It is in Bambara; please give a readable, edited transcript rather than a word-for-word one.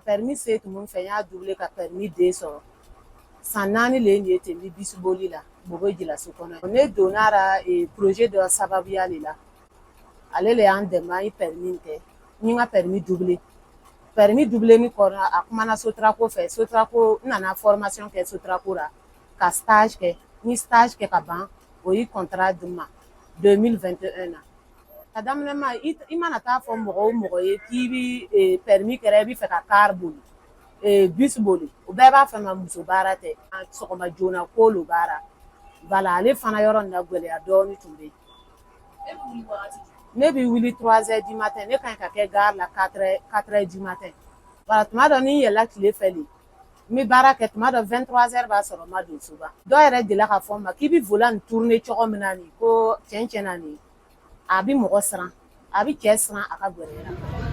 Permis C tun bɛ n fɛ, n y'a doubler ka permis D sɔrɔ. San 4 le ye nin ye ten, n bɛ bus boli la Bobo Julaso kɔnɔ. Ne donna la projet dɔ sababuya de la. Ale le y'an dɛmɛ, an ye permis kɛ. N ye n ka permis doubler. Permis doubler ni kɔnɔ, a kumana Sotraco fɛ. Sotraco, n nana formation kɛ Sotraco la, ka stage kɛ. N ye stage kɛ ka ban, o ye contrat di n ma 2021 na. A daminɛ ma, i mana taa fɔ mɔgɔ o mɔgɔ ye k'i bi permis kɛra, i bɛ fɛ ka car boli, bus boli, o bɛɛ b'a fɔ ma muso baara tɛ, sɔgɔma joona ko lo baara. Voilà, ale fana yɔrɔ nin na, gɛlɛya dɔɔnin tun bɛ yen. Ne bɛ wuli 3 heures du matin. Ne ka ɲi ka kɛ gare la 4 heures, 4 heures du matin. Voilà, tuma dɔ ni n yɛlɛla tile fɛ de, n bɛ baara kɛ, tuma dɔ 23 heures b'a sɔrɔ n ma don so. Ba dɔw yɛrɛ delila k'a fɔ n ma k'i bɛ volant nin tourner cogo min na nin ko, tiɲɛ tiɲɛ na nin, a bɛ mɔgɔ siran, a bɛ cɛ siran a ka gɛrɛ.